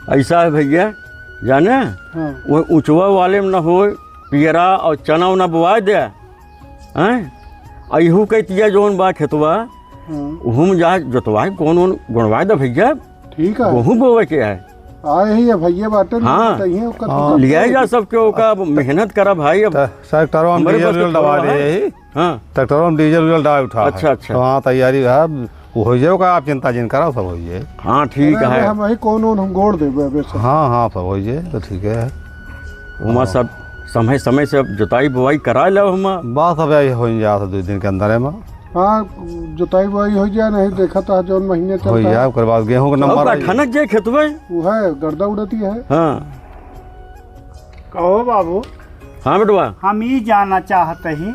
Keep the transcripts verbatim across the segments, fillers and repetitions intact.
ऐसा है भइया, जाने, हाँ। वो ऊँचवा वाले में न होय, पियरा और चना उना बोवाय दे, हैं? अइहू कइतिया जौन बा खेतवा, हाँ। उहू में जा जोतवाय, कौन उन गोड़वाय दे भइया। ठीक है। गेहूँ बोवे के है। आए ही है भइया बाटे, हाँ। बताइए ओकर हाँ। तो लिया जा सबके ओका, अब मेहनत करा भाई, अब त ट्रैक्टरवा में हमरे डीजल बस के उजल दबा थोड़ा दे है। यही। हाँ। ट्रैक्टरवा में डीजल उजल डाल उठा तो है। अच्छा, अच्छा। तो हाँ, तैयारी है, अब वो होइ जाए ओका, आप चिंता जिन करा, सब होइ जाए। हाँ, ठीक अरे, है। हम ही कौन उन हम गोड़ देबे अबे से। हाँ, हाँ, सब होइ जाए, तो ठीक है। ओमा हाँ। सब समय, समय से अब जोताई बोवाई करा लेव हम। बस अब यही होइ जात है दो दिन के अंदर में। हाँ, जोताई बोवाई होइ जाए, नहीं देखा तो जौन महीने चलता होइ जाए, है। ओकर बाद गेहूं के नंबर और आई। ठनक जाए खेतवे। वो है, गर्दा उड़ती है। हाँ। कहो बाबू। हाँ बेटवा। हम ई जाना चाहत ही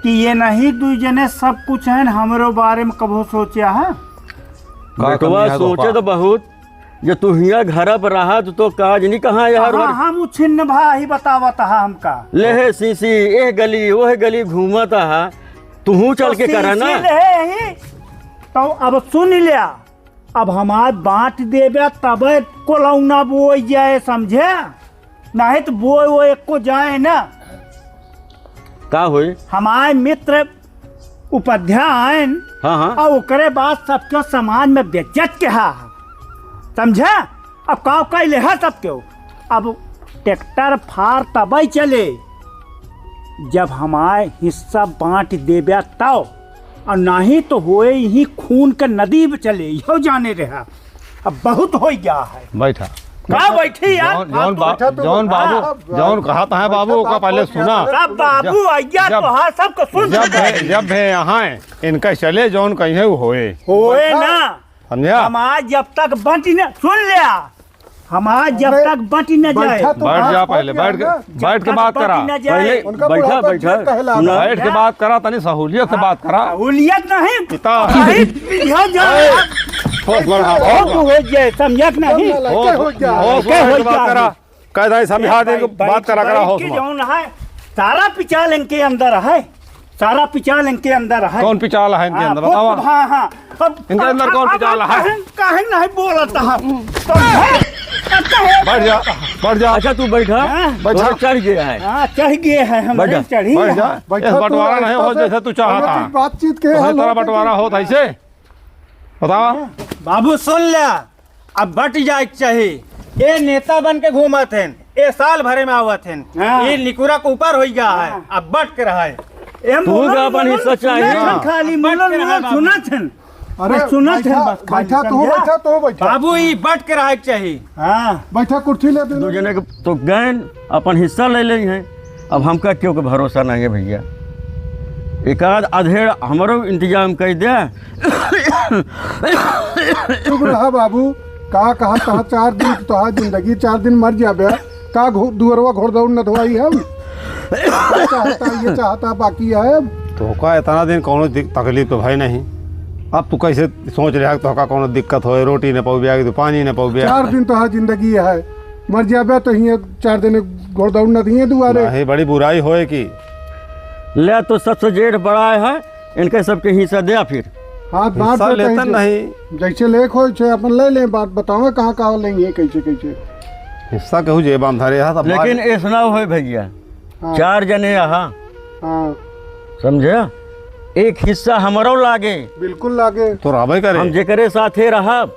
कि ये नहीं दुई जने सब कुछ है, हमरो बारे में कबो सोचा है? का बेटवा कमी है सोचे तोहका? तो बहुत, जे तू हियाँ घर पर रहा, तू तो काज नहीं कहाँ यार, हाँ, और हम उछिन्न भा ही बतावत हा हमका। लेहे सीसी, एह गली, ओह गली घूमत हा, तुहूँ चल तो के करा ना। सीसी लेहे ही, तो अब सुन लिया, अब हमार बाँट देबे तबे कोलौना बोई जाए, समझे? नहीं तो बोए वो एको जाए ना। का होई? हमारे मित्र उपाध्याय आयन हाँ, हाँ। और ओकरे बाद सबके समाज में बेइज्जत के हा, समझे? अब का कह ले हा सबके? अब ट्रैक्टर फार तबई चले जब हमारे हिस्सा बाँट देबे तब, और नहीं तो होए ही खून के नदी में चले, यो जाने रहा। अब बहुत हो गया है। बैठा। का बैठी यार? जौन, जौन आप तो बा-, बैठा तो जौन बैठा। बाबू, हाँ। जौन कहत है बाबू, बैठा ओका बात पहले हो गया। सुना। सब बाबू जब, आइया जब, तो हाँ, सबको सुन जब चुका भे-, है। जब भे यहाँ है, इनका चले जौन कहीं है वो होए। होए बैठा। ना। समझा? हमार जब तक बंटी न, सुन लिया। हमार जब अरे, तक बंटी न जाए। बैठा तो बैठ बात जा हो पहले, गया बैठ के, ना। बैठ के जब तक बात करा। बंटी न जाए। पहले उनका बैठा, बुढ़ापा बैठा। जिया कहला सुना। बैठ के हाँ। बात करा, तनी सहूलियत से बात करा। सहूलियत नहीं। पिता। अरे, पिया जा। होश बढ़ा, होश हो बढ़ा। हो जाए, समझत नहीं। होश, होश, होश, होश बढ़ा के बात करा। कायदा से समझा दे, भाई, बात करा, करा, भाई होश की में। जौन है, सारा पिचाल इनके अंदर है, सारा पिचाल इनके अंदर है। कौन पिचाल है इनके हाँ, अंदर, वो, बतावा। हाँ, हाँ। अब इनके अंदर अब, कौन अब, पिचाल अब है? काहे, काहे नहीं बोलत है? तो है, अब काहे बैठ जा, बैठ जा। अच्छा, तू बैठा। हाँ। बैठा। थोड़ा चढ़ गया है। हाँ, चढ़ गया है, हम बैठ जा, नहीं चढ़ी बैठ हैं। जा। बैठा इस तो बंटवारा नहीं हो बैठा जैसे तू चाहता है। बातचीत के तोहरे हल तरह होता बंटवारा तो होत ऐसे? बतावा। बाबू सुन ले, अब बट जाए के चाही। ये नेता बन के घूमत हैं, ये साल भरे में आवत हैं, हाँ। ये निकुरा के ऊपर हो गया है, हाँ। अब बट के रहा है। ए तू मोहन, का अपन मोहन हिस्सा चाही? सुनत हैं, हाँ। खाली बट मोहन, के रहा है मोहन बाबू। सुनत हैं। अरे बस सुनत हैं, बैठा, बस खाली बैठा, तू समझा? बैठा, तू बैठा। बाबू, ई बट के रहा के चाही। हाँ। बैठा, कुर्सी ले दे। दो जने के तो गए, अपन हिस्सा ले ले हैं। अब हमका केहू के भरोसा नहीं है भइया, एक आध अधेड़ हमरो इंतजाम कर दे। चुप रहा बाबू, का कहा तहा चार दिन तोहार जिंदगी, चार दिन मर जाबे, का घो-, दुअरवा घोड़दौड़ न धोआई हम? ये चाहता, ये चाहता, बाकी है। तोहका इतना दिन कौनो दिक-, तकलीफ तो भई नहीं, अब तू कैसे सोच रहा है तोहका कौनो दिक्कत होए, रोटी न पउबे, कि तू पानी न पउबे? चार दिन तोहार जिंदगी है, मर जाबे तो हियाँ चार दिन घोड़दौड़ न दिए दुआरे। नहीं, बड़ी बुराई होए की। ले तो सबसे जेठ बड़ा है, इनके सबके हिस्सा दे फिर। हाँ, बाँट हिस्सा दे लेतन कहीं से। नहीं। जैसे लेख होए छे, अपन ले लें, बात बतावे कहाँ, कहाँ लेंगे, कैसे, कैसे। हिस्सा केहू जेबा में धरे है, सब लेकिन बाँट। ऐसा ना होए भइया, हाँ। चार जने यहाँ। हाँ। समझे? एक हिस्सा हमरो लागे। बिल्कुल लागे। तो रहबे करे। हम जेकरे साथे रहब,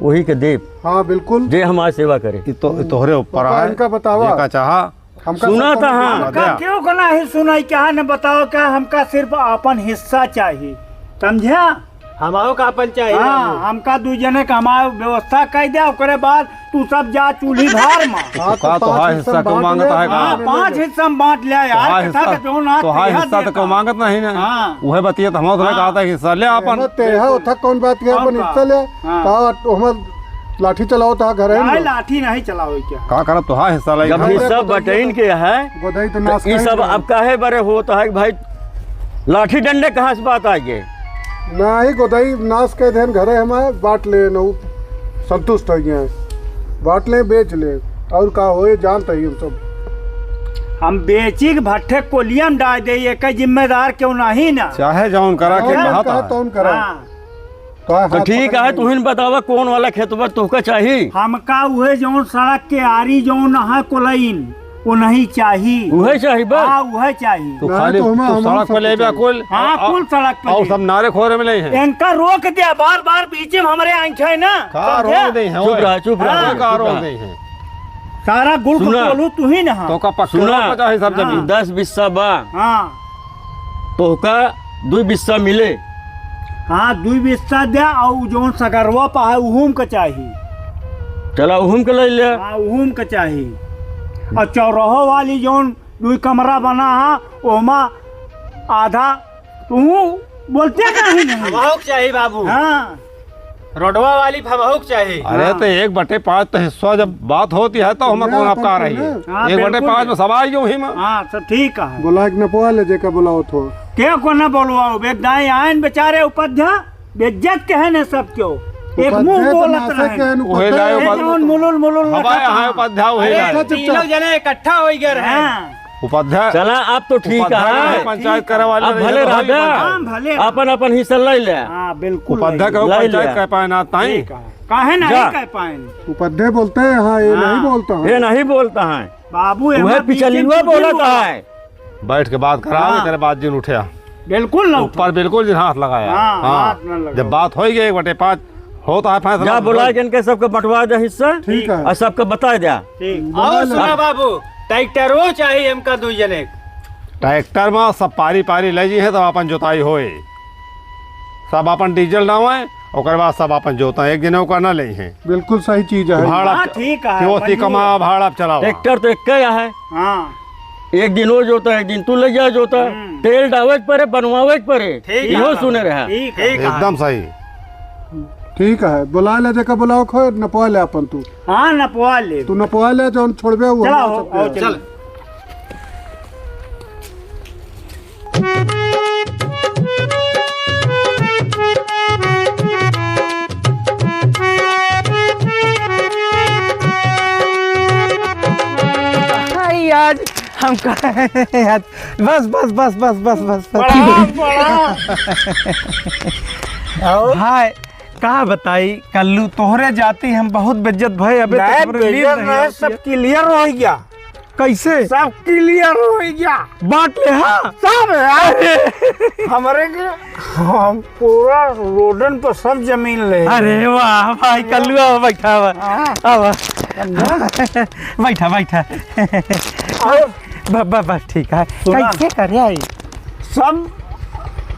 वही के देब। हाँ, बिल्कुल। जे हमार सेवा करे। ई तो, ई तोहरे ऊपर पापा, है। इनका बतावा। जेका चाहा। हमका सुना सब था, हाँ। हमका दे। केहू का नहीं सुनाई, क्या न बताओ, क्या हमका सिर्फ अपन हिस्सा चाहिए, समझा? हमारो का अपन चाहिए हाँ, बाबू। हमका दू जने का हमार व्यवस्था कर दे, ओकरे बाद तू सब जा चूल्ही धार में। हाँ, तो का तो पाँच हाँ हिस्सा हिस्सा में क्यों बाँट मांगता ले। है का? हाँ, पाँच हिस्सा में बाँट ले यार, तो हाँ कथा हिस्सा, का जो ना तो हाँ तेरा हिस्सा तो देता। क्यों मांगत नहीं ना? हाँ। वह बतिया तो हम उतना हाँ। कहा था हिस्सा ले अपन। तेरा, तेरा उठा कौन बात के और अपन का? हिस्सा ले? हाँ। का हमार लाठी चलाओ था घर है काहे ना? लाठी नहीं चलावे क्या? का करब तो हाँ हिस्सा ले। जब घर हिस्सा तो बटेन के है, गोदई तो तो नाश ई कर सब दिया। अब काहे बरे होत है कि भाई लाठी डंडे कहाँ से बात आ गए? नाही, गोदई नाश कर देन, घरे हमारे बाँट ले, नहू संतुष्ट हो गए। बाँट ले, बेच ले, और का होए, जानत ही हम सब। हम बेची के भट्ठे कोलिया में डाल दे, ये का जिम्मेदार क्यों नहीं ना? चाहे जौन करा के जौन कहत कहा है। तौन करा। हाँ। तो ठीक है, तुहिन बतावा कौन वाला खेतवा तोहका चाही? हमका उहे जौन सड़क के आरी जौन है कोलइन, वो नहीं चाही। उहे चाही बस? हाँ, उहे चाही। तो नहीं, खाली तो हमें, तू हम सड़क सब पे ले बे कुछ कुल, हाँ, और, कुल सड़क पे और ले। सब नारे खोरे में नहीं है। इनका रोक दिया, बार बार बीच में हमरे आंखे है ना, का समझे? रोक दे हैं, चुप ओए। रहा, चुप रहा, हाँ। का चुप रोक रहा। दे हैं? सारा गुड़ को सुना। तोलू तू ही ना। तो का पक्का सुना। पचास है सब हाँ। जमीन? दस बिस्सा बा। हाँ। तोहका दुई बिस्सा मिले। हाँ, दुई बिस्सा द्या, अउ जौन सगरवा पा है, उहुम के चाही। चला, उहुम के ले ले। हाँ, उहुम के चाही। अउ चौराहो वाली जौन दुई कमरा बना है, ओमा आधा तू बोलते काहे नहीं? हमहू के चाही बाबू। हाँ। रोडवा वाली हमहू के चाही। अरे हाँ। तो एक बटे पाँच तो हिस्सा जब बात होती है तो हमें कौन आपका रही है? हाँ, एक बटे बिल्कुल। पाँच में सब आ गए वही में। हाँ, तो ठीक है। बोला एक नपवा ले जेका बोलाओ थो। के को ना बोलवाओ, बे दाई आयन बेचारे उपाध्या, बेइज्जत कहे ने सब क्यों? एक उपाध्या मुंह तो बोलत नासे रहे। कहे न वही उपाध्या लाए है। उपाध्या। जौन मुलुल मुलुल हवा लगा यहाँ था। उपाध्या वही अरे, लाए। चुप, चुप, चुप। तीनों जने इकट्ठा हो गए रहे। हाँ। उपाध्या, चला, अब तो ठीक उपाध्या है। के पंचायत करे वाले अब रहे भले तो रह भाई जा। पंचायत। हाँ, भले रह। अपन, अपन हिस्सा ले ले। हाँ, बिल्कुल उपाध्या ले। के ले पंचायत ले। कह पाए ना ताई। ठीक है। काहे नहीं जा। कह पाए? उपाध्या बोलते हैं, हाँ, ये हाँ। नहीं बोलता है। ये नहीं बोलता है। बाबू, वह एमा बीच में पिछलिवा तू बोला बोला। था है। बैठ के बात कराओ, हाँ। तेरे बात जिन उठे। बिल्कुल ना ऊपर उठा। बिल्कुल जिन हाथ लगाया। हाँ, हाँ। हाथ ना लगाओ। जब बात हो गई एक बटे पाँच, होता है फैसला। जा बुला के इनके सबके बंटवा दे हिस्सा। ठीक है। और सबके बता दे। ठीक। और सुना बाबू, ट्रैक्टरो चाहिए हमका दो जने। ट्रैक्टर में सब पारी पारी ले जी है, तब अपन जोताई होए, सब अपन डीजल डावे, ओकर बाद सब अपन जोता, एक जने ओकर ना ले हैं। बिल्कुल सही चीज है। भाड़ा हाँ, ठीक है, कि वो ती मंजूर कमा है। भाड़ा चलावा। ट्रैक्टर तो एक है। हाँ। एक दिन वो जोता, एक दिन तू ले जा जोता। हम्म। तेल डावे के परे, बनवावे के परे। ठीक है। इहो सुने रहा। ठीक है। एकदम सही। ठीक है, बुला ले, जेका बुलाओ खो, नपवा ले अपन तू। हाँ, नपवा ले। तू नपवा ले, जौन छोड़बे, वो चला, हम हो, सबके हो, हैं। चल। हाय, आज हम कहे आज, बस, बस, बस। बड़ा, बड़ा। और? हाय, का बताई, कल्लू तोहरे जाती हम बहुत बेइज्जत भए, अबे तक नहीं, हमरे नींद बेइज्जत नहीं नहीं, आवती सब है। Clear हो गया। कैसे? सब clear हो गया। बांट ले, हाँ? सब यार। अरे। हमरे के, हम पूरा रोडन पर सब जमीन ले। अरे वाह भाई, कल्लू आओ, बैठा हुआ। हाँ। आवा। बैठा, बैठा। और ब-, ब-, बस ठीक है। सुना। कैसे करे आई? सब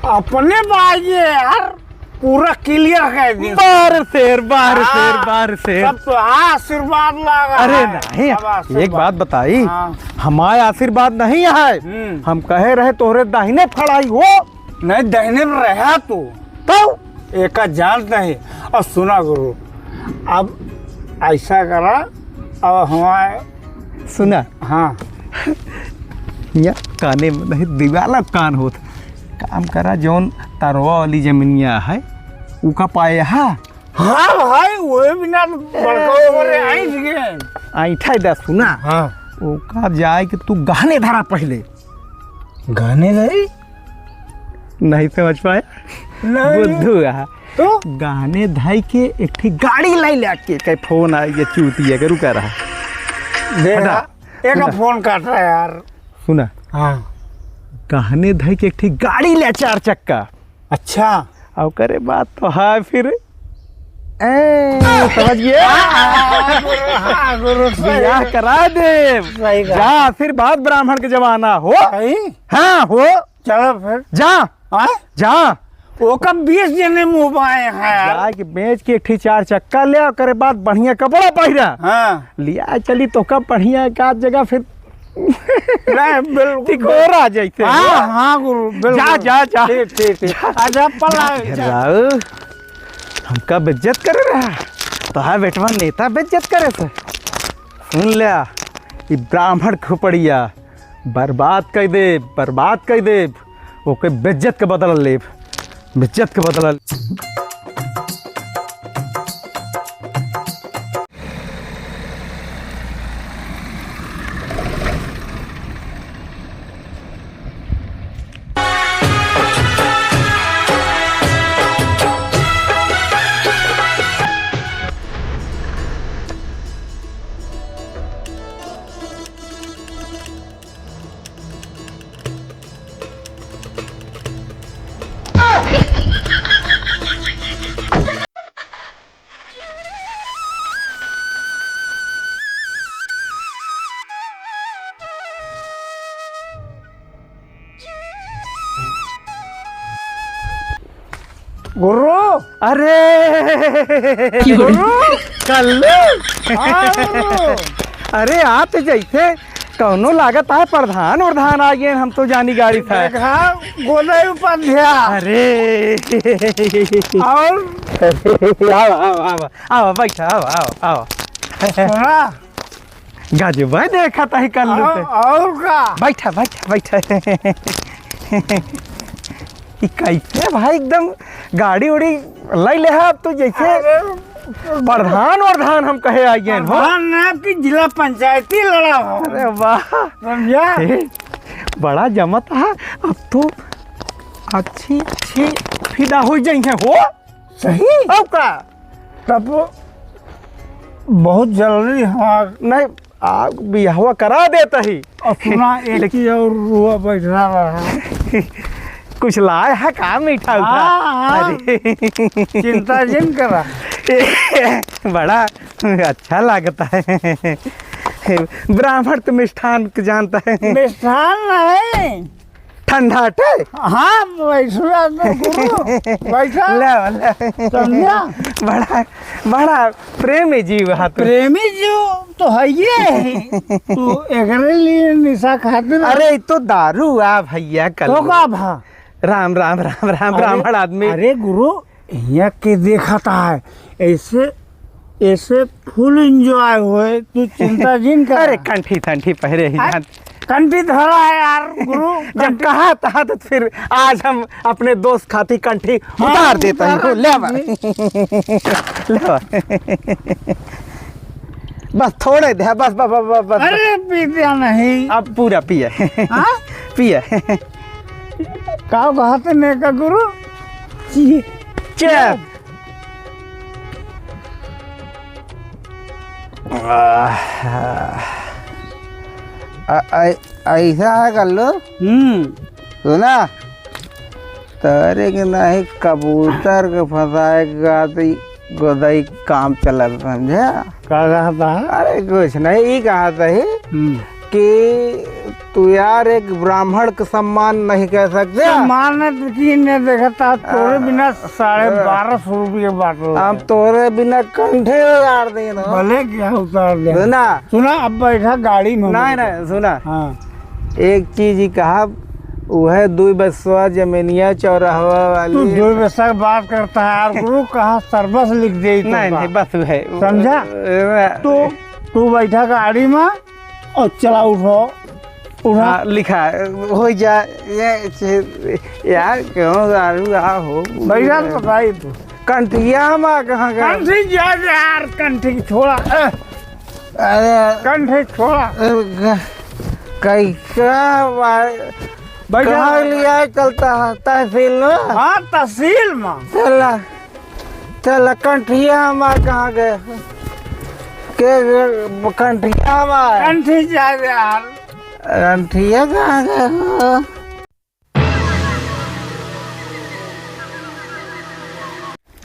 अपने बाइये यार। पूरा clear कर दी। बार शेर, बार हाँ, शेर, बार शेर। सब तो आशीर्वाद लगा अरे है। नहीं, सब आशीर्वाद। एक बात बताई, हाँ। हमारे आशीर्वाद नहीं है। हम्म। हम कहे रहे तोहरे दाहिने फड़ाई हो। नहीं, दाहिने में रहा तू। तो? एका जानत नहीं। और सुना गुरु, अब ऐसा करा, अब हमारे सुना। हाँ। या काने में नहीं, दिवाला कान होत। काम करा, जौन तरवा वाली जमीनिया है, उका पाए हा? हाँ भाई, वो भी ना बड़का उम्र में आई थी। ऐठा दे सुना। हाँ। ओका जाए कि तू गहने धरा पहले। गहने धरी? नहीं समझ पाए? नहीं। बुद्धू रहा। तो? गहने धई के एक ठी गाड़ी लाई लेके, कहीं फोन आ गया, चूतिया के रुका रहा। दे हटा। रहा। एक हटा। फोन काट रहा है यार। सुना। हाँ। गहने धई के एक ठी गाड़ी ले चार चक्का। अच्छा। और करे बात तो है फिर। ए, समझ गए? हाँ, गुरु, हाँ, गुरु, सही। बियाह करा दे। सही बात। जा, आशीर्वाद ब्राह्मण के जमाना हो। सही? हाँ, हो। चलो फिर। जा। हाँ? जा। ओकर बीस जने मुँह बाए हैं यार। जाए के बेच के एक ठी चार चक्का ले, ओकरे बाद बढ़िया कपड़ा पहिरा। हाँ। लिया चली तोका बढ़िया एक आध जगह फिर नहीं, बिल्कुल। टिकोरा जैसे हाँ, हो। हाँ, गुरु, बिल्कुल। जा, जा, जा। ठीक, ठीक, ठीक। जा। अच्छा, पला, जा। राऊ, हमका बेइज्जत करे रहा, तोहार बेटवा नेता बेइज्जत करे से। सुन ल्या, ई ब्राह्मण खोपड़िया, बर्बाद कर देब, बर्बाद कर देब। ओके बेइज्जत के बदला लेब, बेइज्जत के बदला। गुरु। अरे गुरु। कल्लू। हाँ, गुरु। अरे, आप जैसे कौनो लागत है प्रधान उर्धान आ गए, हम तो जानी गाड़ी था। देखा, गोदई उपाध्याय। अरे। और? आओ, आओ, आओ, आओ, बैठा, आओ, आओ, आओ। सुना? गजबे देखत है कल्लू और, के। और का? बैठा, बैठा, बैठा। ई कैसे भाई एकदम गाड़ी उड़ी लइ ले है, अब तो जैसे अरे, प्रधान वरधान हम कहे आइए हो। प्रधान ना कि जिला पंचायती लड़ा हो। अरे वाह। समझा? ए, बड़ा जमत है। अब तो अच्छी, अच्छी फिदा होइ जाइहैं हो। सही? अब का? तब बहुत जरूरी हमार नहीं, आ, बियाहवा करा देता ही। और सुना, एक लेकिन चीज और रुआ बैठा रहा। कुछ लाए है का मीठा उठा? हाँ, हाँ। अरे। चिंता जिन करा। बड़ा अच्छा लगता है। ब्राह्मण तो मिष्ठान के जानता है। मिष्ठान नहीं। ठंडा टे? हाँ, बैठुआ तो गुरु, बैठा। ले, ले। समझा? बड़ा, बड़ा प्रेमी जीव हा तू। प्रेमी जीव तो है ये। तू एकरे लिए निशा खातिर। अरे, ई तो दारू आ भैया, कल तो का भा? राम, राम, राम, राम, अरे, ब्राह्मण आदमी। अरे गुरु, हियाँ के देखता है, ऐसे, ऐसे full enjoy होए, तू चिंता जिन कर। अरे कंठी तंठी पहिरे ही अरे, जान। कंठी धरा है यार, गुरु, जब कंठी। कहा था तो फिर आज हम अपने दोस्त खाती कंठी हाँ, उतार देता है। उतार ले बा। दे। ले बा। बस थोड़े दे, बस, बस, बस, बस, बस। अरे पीते नहीं। अब पूरा पिए। हाँ? पिए। का बात ने का गुरु? चल। आ, आ, आ, ऐसा है कल्लू। हम्म। सुना, तोरे के नहीं कबूतर के फंसाए के बाद ही गोदई काम चलत, समझा? का कहता है? अरे कुछ नहीं, ई कहता ही हम्म। कि तू यार एक ब्राह्मण का सम्मान नहीं कर सकते? सम्मान तो की ने देखता, तोरे आ, बिना साढ़े आ, बारह सौ रुपये बाटल हम है। तोरे बिना कंठे उतार दे ना। भले क्या उतार दे। सुना। सुना, अब बैठा गाड़ी में नहीं, बैठा। नहीं, सुना। हाँ। एक चीज ही कहा, वह दुई बसवा जमीनिया चौराहवा वाली। तू दुई बसवा की बात करता है यार, गुरु कहा सर्वस लिख दे तो नहीं, का? नहीं, बस है। समझा? ए, तू, तू बैठा गाड़ी में, और चला उठो, उठा। हाँ, लिखा, हो जा, ये, ये, यार, क्यों दारू आ हो? भैया, तो भाई तू। कंठिया मा कहाँ गए? कंठी जा यार, कंठी छोड़ा, ए। अरे। कंठी छोड़ा। ए, ग-, कैसा वा-, भैया। कहाँ लिया चलता है? तहसील में? हाँ, तहसील में। चला। चल, कंठिया हमार कहाँ गए? के गए? कंठिया हमार। कंठी जा यार। कंठिया कहाँ गए हो?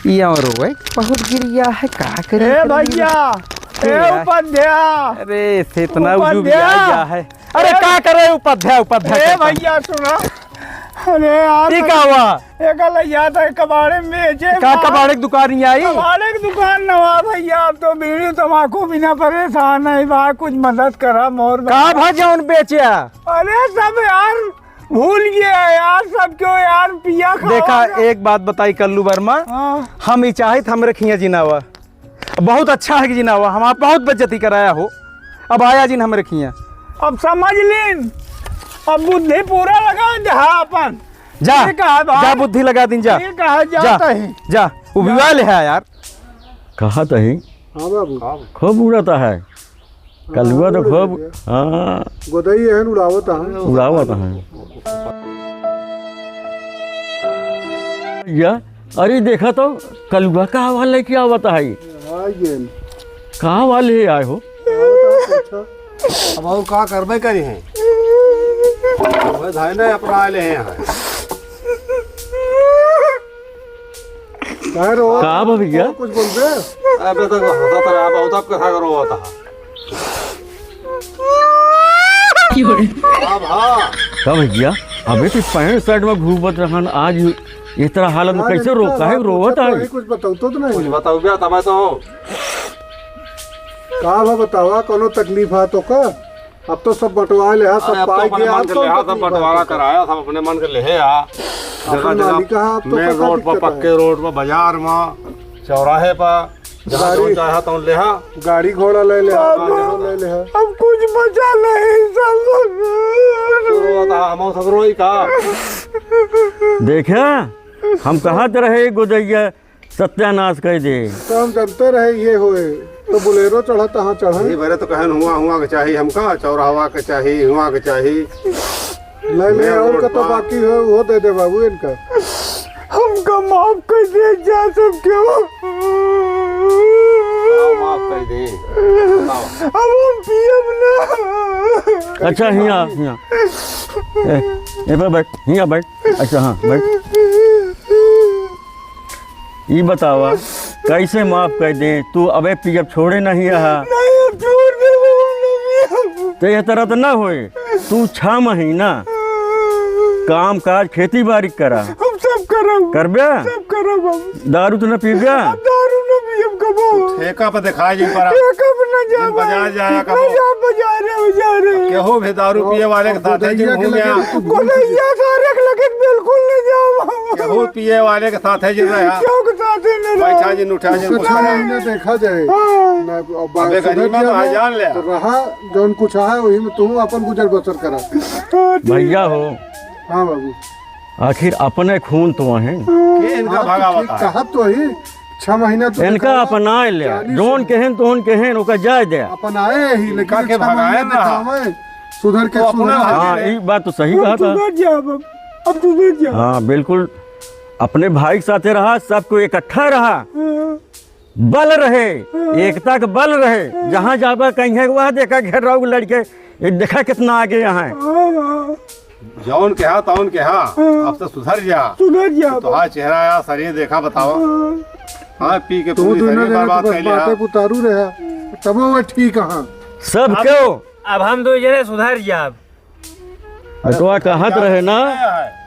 ये और रोए बहुत गिरिया है, का करे ए भैया, ए उपाध्याय। अरे, से इतना उपाध्याय। उजुबिया गया है। अरे, ए का करे उपाध्याय, उपाध्याय ए करता? भैया, सुना। अरे यार, ई का हुआ? एका लइया था कबाड़े में बेचे का बा। कबाड़े की दुकान ही आई? कबाड़े की दुकान न हुआ भैया, अब तो बीड़ी तमाकू बिना परेशान है बा, कुछ मदद करा मोर का बा। भा जौन बेचे? अरे सब यार भूल गया यार, सब क्यों यार पिया खावा देखा, ना। एक बात बताई कल्लू वर्मा, हाँ। हम ई चाहित हमरे खिया जिनावा। बहुत अच्छा है कि जिनावा, हमार बहुत बेइज्जती कराया हो। अब आया जिन हमरे खिया। अब समझ लीन, अब बुद्धि पूरा लगा दे, हाँ, अपन। जा, ये कहा भाई? जा बुद्धि लगा दिन, जा। ये कहा जा जा, कहीं? जा, उबिया ले है यार। कहा तही? हाँ बाबू। खूब उड़ता है। कलुआ तो हाँ, खूब, उड़े हाँ। गोदई एहन उड़ावत है। उड़ावत है। या, अरे देखा तो, कलुआ का आवाज लेके आवत है। हाँ, ये। का आवाज ले आए हो? आवत है, अच्छा। अब और का करबे करी हैं? वह धाई नहीं अपना ले हैं यहाँ। काहे रो? का बा भैया? कुछ बोल दे। अबे तो हंसा था, अब उधर कथा करो होता। अब हाँ। का भैया? अबे तो पैंट शर्ट में घूमत रहन, आज इस तरह हालत में कैसे रो, काहे रोवत है? कुछ बताओ तो नहीं। कुछ बताओ बे, तब तो। का बा बतावा, कौनो तकलीफ है तो का? अब तो सब बंटवा ले, हाँ, सब अरे, अब तो पाई अपने गया, मन अब के कौन ले, हाँ, सब तकलीफ है बंटवारा तो का? कराया, सब अपने मन के ले, हाँ। अपन जगह, जगह, मालिक, हाँ, अब तो main पता road पर, दिक्कत है। पक्के road पर, बाजार में, चौराहे पर, जहाँ गाड़ी, जौन चाहा तौन लेहा। गाड़ी घोड़ा ले लेहा, बाबा, ले लेहा। अब कुछ बचा नहीं, सब। तो रोता, हम सब रोई का? देखा, हम कहत रहे गुदैया सत्यानाश कर दे। तो हम जानते रहे ये होए, तो Bolero चढ़ा, तहाँ चढ़ा। ये बरे तो कहन हुआ, हुआ के चाही हमका, चौराहा के चाही, हुआ के चाही। नहीं, नहीं, main और road का तो पर। बाकी है, वो दे दे बाबू इनका। हमका माफ कर दे जा सब केहू। का माफ कर दे? बताओ। अब हम पियब ना। अच्छा, हियाँ, हियाँ। ए, ए पर बैठ, हियाँ बैठ। अच्छा, हाँ, बैठ। ई बतावा, कैसे माफ कर दे? तू अबे पियब छोड़े नहीं रहा। नहीं, अब छोड़ दे, हम नहीं पियब। तो ये तरह तो ना होए। तू छह महीना काम काज खेती बाड़ी करा। हम सब करब। करबे? सब करब हम। दारू तो न पीबे? हम दारू न पियब कबो। ठेका पर दिखाई जिन पर। ठेका पर न जाब। बाजार जाया न कबो। जाब बाजार रे, बाजार रे। केहू भी दारू पिए वाले के साथे जिन घूम गया। कोलैया सारे के लगे बिल्कुल न जाब। केहू पिए वाले के साथे जिन रहा। केहू के साथे न रहा। बैठा जिन, उठा जिन, कुछ कुछ नहीं। नहीं देखा जाए। हाँ। ना, अब अबे सुधर गरीबा गया तो ना, जान ले। तो रहा, जौन कुछ है, वही में तू अपन गुजर बसर करा। हाँ, ठीक। भैया हो। हाँ बाबू। आखिर अपने खून तो हैं। के इनका हाँ, तो भगावत ठीक है? कहा तो ही, छह महीना तो इनका दिखावा, अपनाए ले, जानी जौन से। कहेन तोहन कहेन, ओका जाए दे। अपनाए ही, लेकिन इनका के छह भगाए महीना ना। दिखावे, सुधर के तो अपना सुधर। भागे हाँ, ले। ई बात तो सही अब कहा था। सुधर जाब, अब, अब सुधर जाब। हाँ, बिल्कुल। अपने भाई के साथे रहा, सबको इकट्ठा रहा। हाँ। बल रहे, हाँ। एकता के बल रहे। हाँ। जहाँ जाबा कहीं है, वह देखा घेराव लड़के, ये देखा कितना आगे यहाँ है। हाँ, हाँ। जौन कहा, तौन कहा, हाँ। अब तो सुधर जा। सुधर जा। तोहार चेहरा या शरीर देखा, बतावा। हाँ। हाँ, पी के तू पूरी दोनों शरीर जना बर्बाद तो बस कर लिया। बातें उतारू रहे, तब वो ठीक है। सब अब क्यों? अब हम दो जने सुधर जाब। तो कहत रहे ना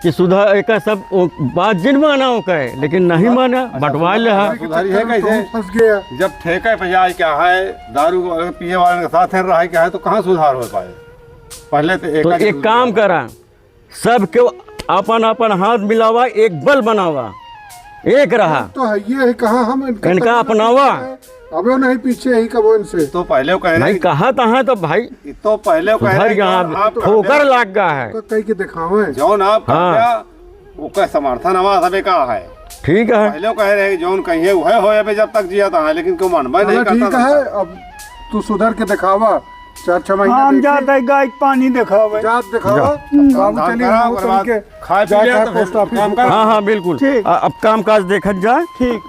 कि सुधा एका सब ओ बात जिन माना ओके, लेकिन नहीं माना, बंटवा ले हा। सुधारी है कैसे? फंस गया। जब ठेके पे जाए क्या है, दारू वाले पिए वाले के साथ है, रहे क्या है, तो कहाँ सुधार हो पाए? पहले तो एक तो का एक जरूरी काम है। करा, सब के अपन अपन हाथ मिलावा, एक बल बनावा, एक रहा। तो है ये है, कहाँ हम इनका इनका तकलीफ अपनावा। है? अबे नहीं पीछे ही कबो इनसे। तो पहले वो कह रहे भाई, कि कहा तहाँ तो भाई, ये तो पहले वो कह सुधर रहे कि यहाँ, आप ठोकर कर लाग गया है। तो कह के दिखावे। जौन आप हाँ। कर दिया, ओकर समर्थन हमारा सबे का है। ठीक है। पहले वो कह रहे कि जौन कहिए वह होए अबे जब तक जिया तहाँ, लेकिन क्यों मानबे नहीं चलो करता ठीक है, था। अब तू सुधर के दिखावा, चार छह महीना हम देखी। जात है गाय के पानी दिखावे। जात दिखावा, जा। बाबू काम चलिए करा, हम ओकर बाद उनके खाए पी जात लिया है तो फिर पोस्ट ऑफिस काम में। करा। हाँ, हाँ, बिल्कुल। ठीक। आ, अब काम काज देखत जाए। ठीक।